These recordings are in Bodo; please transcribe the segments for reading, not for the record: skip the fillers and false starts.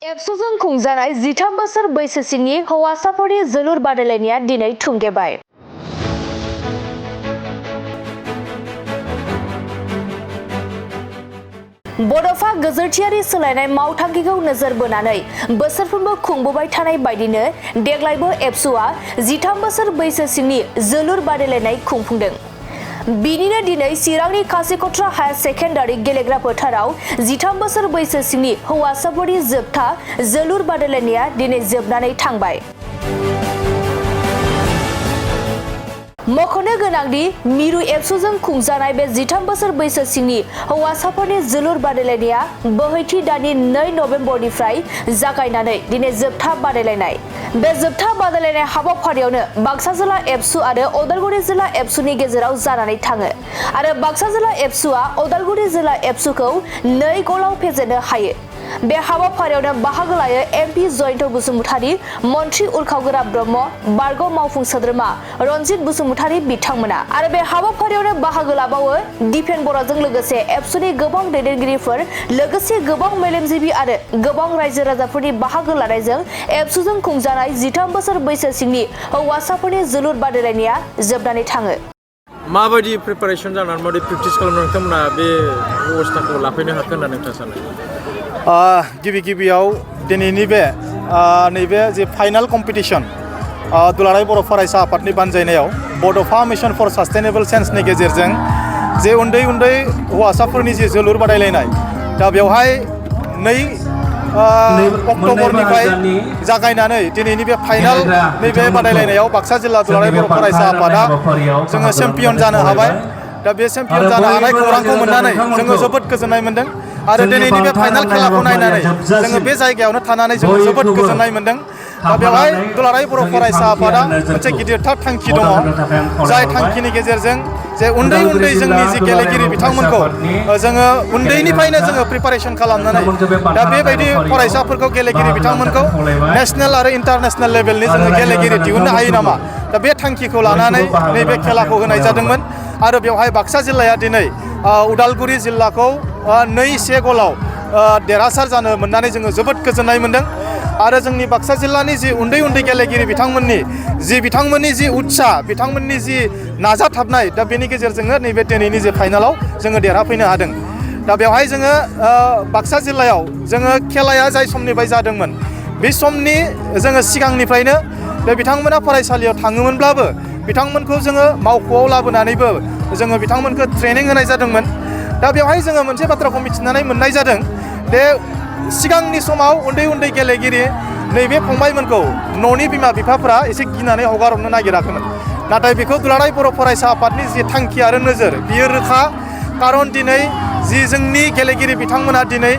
एबसुजों खुंजानाय 13 बोसोर बैसोसिमनि हौवासाफोरनि जोलुर बादायलायनाया दिनै थुंगेबाय। बड'फा गोजोरथियारि सोलायनाय मावथांखिखौ नोजोर बोनानै बोसोरफ्रोमबो खुंबोबाय थानाय बायदिनो देग्लायबो एबसुआ 13 बोसोर बैसोसिमनि जोलुर बादायलायनाय खुंफुंदों। बिनिनो दिनै चिरांनि कासिकट्रा हायार सेकेन्डारि गेलेग्रा फोथाराव 13 बोसोर बैसोसिमनि हौवासाफोरनि जोबथा जोलुर बादायलायनाया दिनै जोबनानै थांबाय। मख'नो गोनांदि मिरु एबसुजों खुंजानाय बे 13 बोसोर बैसोसिमनि हौवासाफोरनि जोलुर बादायलायनाया बोहैथि दाननि 2 नभेम्बरनिफ्राय जागायनानै दिनै जोबथा बादायलायनाय। बे जोबथा बादायलायनाय हाबाफारियावनो बाक्सा जिल्ला एबसु आरो उदालगुरि जिल्ला एबसुनि गेजेराव जानानै थाङो आरो बाक्सा जिल्ला एबसुआ उदालगुरि जिल्ला एबसुखौ 2 गलाव फेजेननो हायो। बे हाबाफारियावनो बाहागो लायो एमपि जयन्त बसुमतारी, मन्त्रि उरखावगोरा ब्रह्म, बारग' मावफुं सोद्रोमा रनजित बसुमतारी बिथांमोना आरो बे हाबाफारियावनो बाहागो लाबावो दिपेन बर'जों लोगोसे एबसुनि गोबां दैदेनगिरिफोर लोगोसे गोबां मेलेमजिबि आरो गोबां रायजो राजाफोरनि बाहागो लानायजों एबसुजों खुंजानाय 13 बोसोर बैसोसिमनि हौवासाफोरनि जोलुर बादायलायनाया जोबनानै थाङो। माबायदि प्रिपारेसन जानानै माबायदि प्रेक्टिस खालामनानै नोंथांमोना बे अबस्थाखौ लाफैनो हाखोन होननानै नोंथाङा सानो? गिबियाव दिनैनि बे नैबे जे फाइनाल कम्पिटिशन दुलाराय बर' फरायसा आफादनि बानजायनायाव बड'फा मिशन फर सास्टेनेबल चेन्जनि गेजेरजों जे उन्दै हौवासाफोरनि जे जोलुर बादायलायनाय दा बेवहाय 2 अक्ट'बरनिफ्राय जागायनानै दिनैनि बे फाइनाल नैबे बादायलायनायाव बाक्सा जिल्ला दुलाराय बर' फरायसा आफादा जोङो चेम्पियन जानो हाबाय। दा बे चेम्पियन जानो हानाय खौरांखौ मोननानै जोङो जोबोद गोजोननाय मोनदों आरो दिनैनि बे फाइनाल खेलाखौ नायनानै जोङो बे जायगायावनो थानानै जोङो जोबोद गोजोननाय मोनदों। दा बेवहाय दुलाराय बर' फरायसा आफादा मोनसे गिदिरथार थांखि दङ, जाय थांखिनि गेजेरजों जे उन्दै जोंनि जि गेलेगिरि बिथांमोनखौ जोङो उन्दैनिफ्रायनो जोङो प्रिपारेसन खालामनानै दा बेबायदि फरायसाफोरखौ गेलेगिरि बिथांमोनखौ नेसनेल आरो इन्टारनेसनेल लेभेलनि जोङो गेलेगिरि दिहुननो हायो नामा, दा बे थांखिखौ लानानै नैबे खेलाखौ होनाय जादोंमोन आरो बेवहाय बाक्सा जिल्लाया दिनै उदालगुरि जिल्लाखौ 2-1 गलाव देरहासार जानो मोननानै जोङो जोबोद गोजोननाय मोनदों आरो जोंनि बाक्सा जिल्लानि जि उन्दै गेलेगिरि बिथांमोननि जि उत्साह, बिथांमोननि जि नाजाथाबनाय, दा बेनि गेजेरजोंनो नैबे दिनैनि जे फाइनालाव जोङो देरहाफैनो हादों। दा बेवहाय जोङो बाक्सा जिल्लायाव जोङो खेलाया जाय समनिफ्राय जादोंमोन बे समनि जोङो सिगांनिफ्रायनो बे बिथांमोना फरायसालियाव थाङोमोनब्लाबो बिथांमोनखौ जोङो मावख'आव लाबोनानैबो जोङो बिथांमोनखौ ट्रेनिं होनाय जादोंमोन। दा बेवहाय जोङो मोनसे बाथ्राखौ मिथिनानै मोननाय जादों बे सिगांनि समाव उन्दै गेलेगिरि नैबे फंबायमोनखौ न'नि बिमा बिफाफोरा एसे गिनानै हगार हरनो नागिराखैमोन, नाथाय बेखौ दुलाराय बर' फरायसा आफादनि जि थांखि आरो नोजोर बियो रोखा। खारन दिनै जि जोंनि गेलेगिरि बिथांमोना दिनै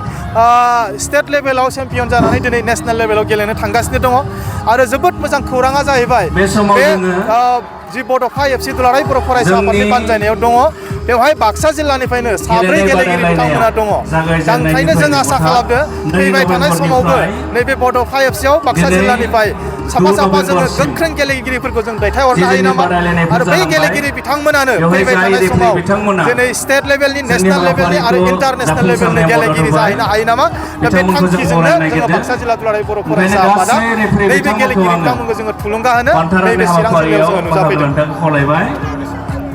स्टेट लेभेलाव चेम्पियन जानानै दिनै नेसनेल लेभेलाव गेलेनो थांगासिनो दङ आरो जोबोद मोजां खौराङा जाहैबाय बे जि बड'फा एफसि दुलाराय बर' फरायसा आफादनि बानजायनायाव दङ बेवहाय बाक्सा जिल्लानिफ्रायनो 4 गेलेगिरि बिथांमोना दङ। दा ओंखायनो जों आसा खालामदो फैबाय थानाय समावबो नैबे बड'फा एफसियाव बाक्सा जिल्लानिफ्राय साफा जोङो गोख्रों गेलेगिरिफोरखौ जों दैथायहरनो हायो नामा आरो बै गेलेगिरि बिथांमोनानो फैबाय थानाय समाव दिनै स्टेट लेभेलनि, नेसनेल लेभेलनि आरो इन्टारनेसनेल लेभेलनि गेलेगिरि जाहैनो हायो नामा। दा बे थांखिजोंनो जोङो बाक्सा जिल्ला दुलाराय बर' फरायसा आफादा नैबे गेलेगिरि बिथांमोनखौ जोङो थुलुंगा होनो नैबे चिरां जिल्लायाव जोङो नुजाफैदों।